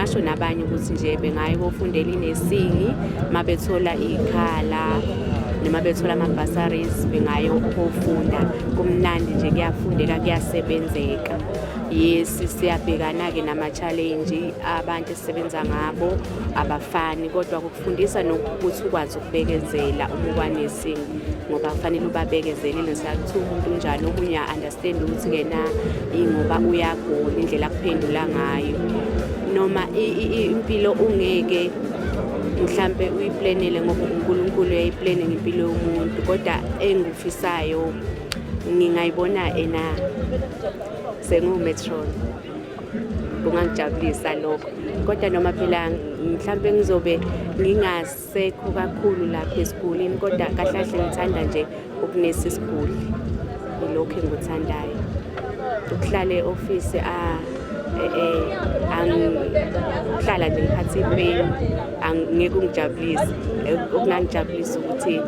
Ngingasho nabanye ukuthi nje bengaye kofundela i-nursing uma bethola iy'khala noma bethola ama-bursaries, bengaye ukofunda. Kumnandi nje, kuyafundeka, kuyasebenzeka. Yes, siyabhekana-ke nama-challenge, abantu esisebenza ngabo abafani, kodwa kukufundisa nokuthi ukwazi ukubekezela uma ukwa-nursing, ngoba kufanele ubabekezelele. Sakuthiwa umuntu unjani, omunye uya-understand ukuthi-ke na ingoba uyagula, indlela akuphendula ngayo, noma impilo ungeke mhlampe uyiplanele, ngoba uNkulunkulu uyayiplane ngempilo yomuntu. Kodwa engikufisayo, ngingayibona ena sengiwu-matron, kungangijabulisa lokho. Kodwa noma phela mhlampe ngizobe ngingasekho kakhulu lapha esikoleni, kodwa kahle kahle ngithanda nje ukunesa isiguli, ilokhu engikuthandayo. Ukuhlala e-ofisi, ukuhlala nje ngiphathe ipeni angeke ungijabulise. Okungangijabulisa ukuthi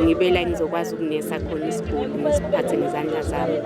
ngibe la ngizokwazi ukunesa khona isiguli, ngisiphathe ngezandla zami.